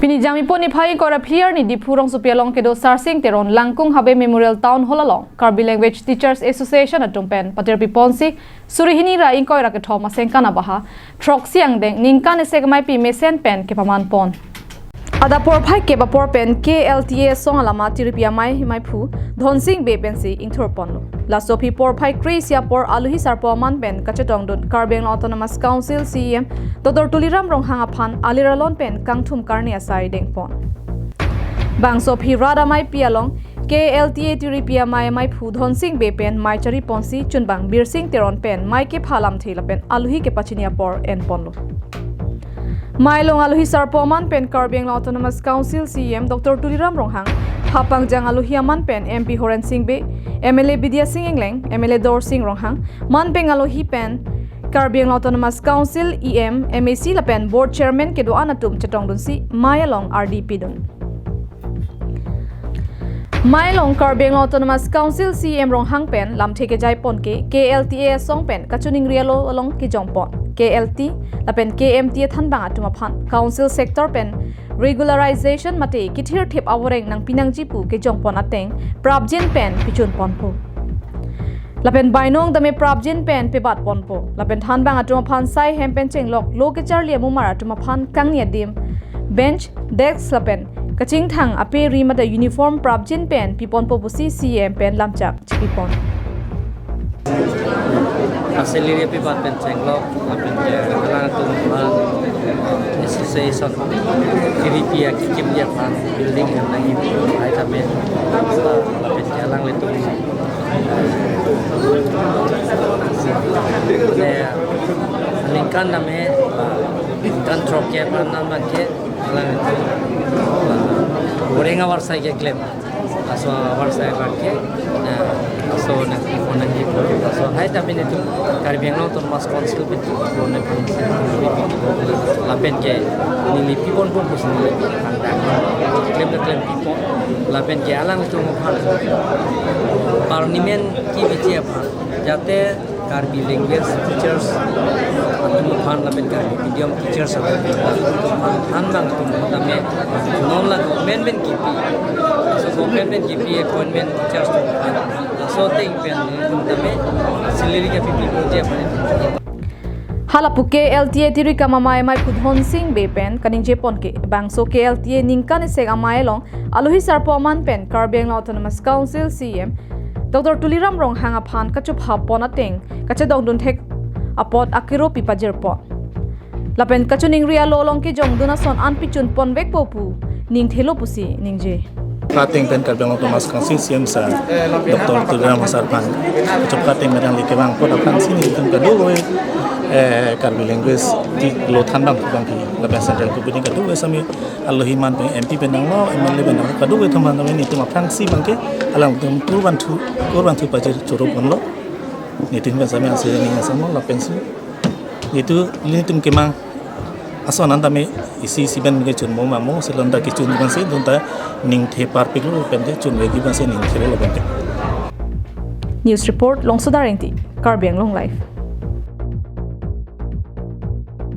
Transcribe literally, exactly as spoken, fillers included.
Pini Jangmipo niphai ingkoi ra phli arni Diphu rongsopi along kedo Sarsing Teron Langkung Habe Memorial Town Hall along Karbi Language Teachers Association atum pen patirpi ponsi suri hini ra ingkoi ra kethom asengkan abaha throksi angdeng ningkan esek ameipi mesen pen kepaman pon. Adap porphai kep apor pen K L T A asong alama tiripi amei maiphu Dhonsing Bey pensi ingthur ponlo. Laso aphi porphai kre-isi apor aluhi sarpo aman pen kachetongdun Karbi Anglong Autonomous Council C E M Doctor Tuliram Ronghang aphan alir alon pen kangthum karne asai dengpon. Bangso aphi rat ameipi along K L T A tiripi amei maiphu Dhonsing Bey pen mei chari ponsi chunbang Birsing Teron pen mei kepha lamthe lapen aluhi kepachini apor en ponlo. Mei along aluhi sarpo aman pen Karbi Anglong Autonomous Council C E M Doctor Tuliram Ronghang, hapangjang aluhi aman pen M P Horensing Bey, M L A Bidya Sing Engleng, M L A Dorsing Ronghang, manpeng aluhi pen Karbi Anglong Autonomous Council E M, M A C lapen Board Chairman kedo-an atum chetongdunsi mei along ardi pidun. Mei along Karbi Anglong Autonomous Council C E M Ronghang pen lamthe kejai pon ke K L T A asong pen kachiningri alo along kejong pon, K L T lapen K M T athanbang atum aphan Council sector pen regularization mate kethirthip avoreng nangpi nangji pu kejong pon ateng prapjin pen pichun ponpo. Lapen bainong tame prapjin pen pebat ponpo. Lapen thanbang atum aphan sai hem pen chenglok lo kecharli amumar atum aphan kangni adim bench, desk lapen kachingthang ape ri mate uniform prapjin pen piponpo pusi C E M pen lamchak chipipon. Asalary pebat pen chenglok lapen ke alangtum aphan association tiripi akikimji aphan building hem nangji pu hai tame lapen ke alanglitum ne ningkan tame ningkan throksi aphan nangman ke alanglitum voreng avarsai keklem. Laso avarsai abang ke, eh, laso nangpipon nangji pu. Laso hai tame netum Karbi Anglong Autonomous Council pen pipon nangpipon lapen ke neli piponpon pusi neli klem klem pipon lapen ke alangtum aphan parliament kebichi aphan jate Karbi language teachers atum aphan lapen Karbi medium teachers atum aphan thanbang atum tame non la government pen kipi, laso government pen kipi appointment teachers atum aphan laso ateng pen tame salary kepipi pute aphan. Hala pu K L T A tiripi amei maiphu Dhonsing Bey pen kaningje pon ke bangso K L T A ningkan esek amei along aluhi sarpo aman pen Karbi Anglong Autonomous Council C E M Doctor Tuliram Ronghang aphan kachopha pon ateng kachedongdun thek apot akiro pipajir pon. Lapen kachiningri alo along kejongdun ason an pichun ponvekpo pu ningthelo pusi ningje. Prateng pen Karbi Anglong Autonomous Council C E M sir Doctor Tuliram sir aphan kachopha ateng medang le kevang apot aphrangsi netum kadokave, eh, Karbi language ti lo thanbang abang ke lapen central government kadokave sami aluhi man pen M P pen nanglo, M L A pen nanglo, kadokave atum aphan tame netum aphrangsi abang ke alangtum kurvanthu kurvanthu pajir choro ponlo. Netum pen sami asi ning asam lo lapensi netum netum kemang ason an tame isi isi pen kechun mo mamo selon ta kechun abangsi dun ta ningthe parpiklo pen kechun vegi abangsi ningthelo lapen ke. News report, Longsodar Engti, Karbi Anglong Live.